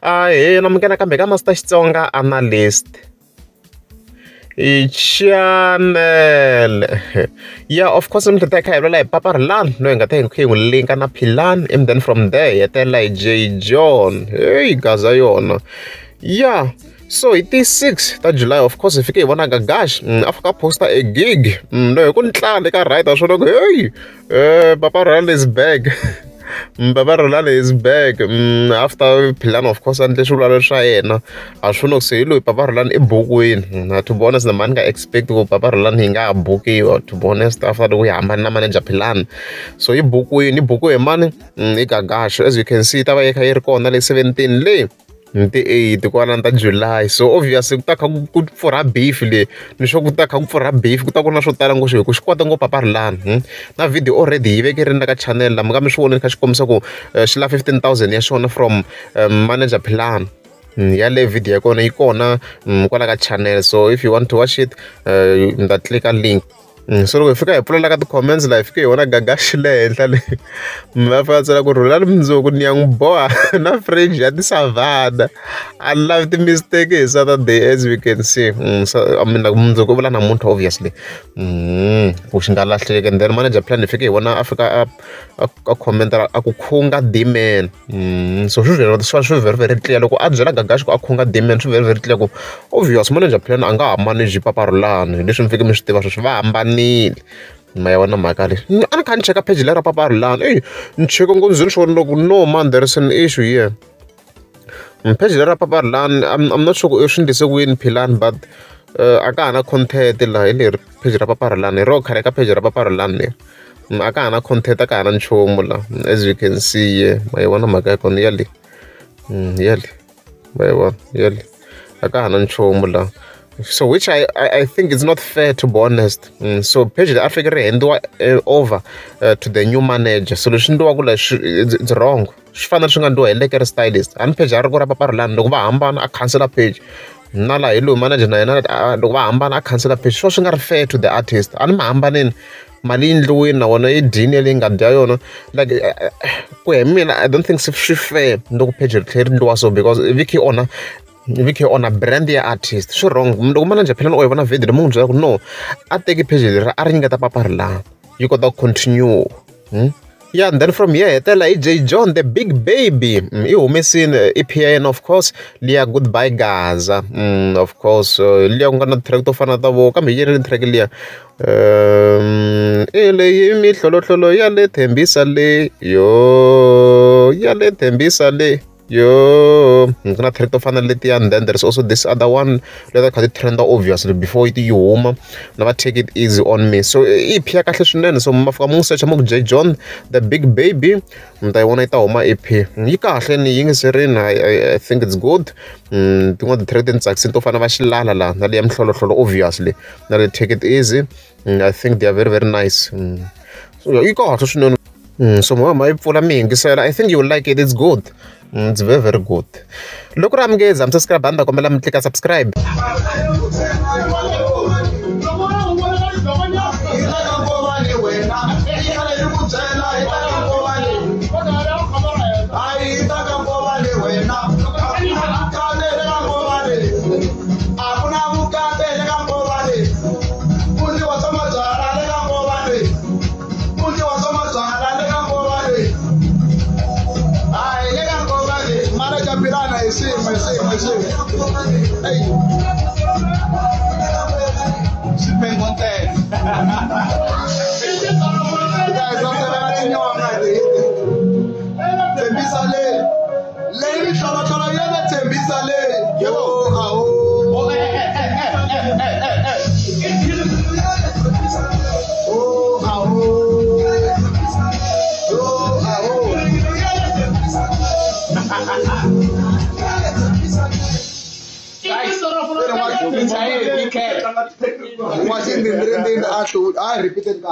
Ahee namukela kambe ka Master Xitsonga Analyst channel. Yeah, of course mi tlhela hi kha hi vulavula hi Papa Rhulani loyi hi nga ta hi kha hi n'wi linka na Philani and then from there hi hetelela hi J John. Hey gaza yona. Yeah, so hi ti 6 ta July of course hi fike hi vona Gagash a fika a posta a gig loyi hi ku ntlala eka right a swona ku hey Papa Rhulani is back. Papa Rhulani is back. After Philani of course a endle swivulavula swa yena a swi vona ku se hi loyi Papa Rhulani i bukwini. To be honest na mani nga expect ku Papa Rhulani yi nga ha bukiwa to be honest after loko yi hambane na manager Philani. So i bukwini i bukiwe hi mani i Gagash. As you can see ta va yi kha yi ri kona le 17 le ti 8 kwalano ta July. So obviously ku ta kha ku pfurha beef leyi ni sure ku ta kha ku pfurha beef ku ta ku na swo tala ngopfu hi ku xi kota ngopfu Papa Rhulani. Na video already yi vekerini la ka channel la mi nga mi swi vonile kha xi kombisa ku xi la 15,000 ya xona from manager Philani. Yaleyo video ya kona yi kona kwala ka channel, so if you want to watch it mi ta click-a link. So loko hi fika hi pfula la ka ti-comments laha hi fike hi vona Gagash le henhla le va fika tsala ku Rhulani mundzuku ni ya n'wi boha na fridge ya ti-savannah a ni lavi ti-mistake hi Saturday as we can see. So I mean like mundzuku u vula namuntlha obviously ku xi nga lahleki. And then manager Philani hi fike hi vona a fika a comment a ku khunga D-man. So swi swi very very clear loko a byela Gagash ku a khunga D-man swi very very clear ku obvious manager Philani a nga ha manage Papa Rhulani leswi mi fike mi swi tiva sweswi va hambanile. Ma ya vona mhaka leyi a ni kha ni cheka page leri ra Papa Rhulani eyi ni cheke ngopfu ni swi vona loko no man there is an issue here. Page leri ra Papa Rhulani I'm not sure ku i swi endlise ku yini Philani but a ka ha na content laha hi leri page ra Papa Rhulani hi ro khale ka page ra Papa Rhulani leri a ka ha na content a ka ha na nchumu la as you can see here. Ma yi vona mhaka ya kona ya le ya le ma yi vona ya le a ka ha na nchumu la. So which I think is not fair to be honest. So page leyi a fike ri handiwa over to the new manager. So leswi endliwaka la it's wrong. Swi fanele swi nga endliwa hi leke ri stylist. A ni page a ri ku ra Papa Rhulani loko va hambana a cancel page. Na laha hi loyi manager na yena loko va hambana a cancel page. Swo swi nga ri fair to the artist. A ni ma hambanini mali yi endliwini na wona yi dyini leyi nga dya yona like ku ya hi mina I don't think swi fair loko page ri tlhela ri endliwa so because vi kha yi onha vi kha yi onha brand ya artist. Swi wrong loko manager Philani o yi vona video mi n'wi byela ku no a teki page leri a ri nyiketa Papa Rhulani yi kota ku continue. Yeah, and then from here hetelela hi J John the Big Baby. I humesile EP ya yena of course liya Goodbye Gaza. Of course liya ku nga na track to fana ta vo kambe yi ri track liya i leyi mihlolohlolo ya le Thembisa le yo ya le Thembisa le yo ku na track to fana letiya. And then there's also this other one leta kha ti trenda obviously before yi huma na va Take It Easy on Me. So EP ya kahle swinene so ma fika mu search mu ku J John the Big Baby mi ta yi vona yi ta huma EP yi kahle ni yingiserini I think it's good. Tin'wana ti-track ti ni tsakisini to fana va Xilala la na leya Mihloloholo obviously na le Take It Easy. I think they are very very nice. So yi kahle swinene. So mo yi pfula mi yingisela I think you will like it. It's good. It's very very good. Loko ri amukeza mi subscribe a ni ta kombela mi tlika subscribe. I repeated.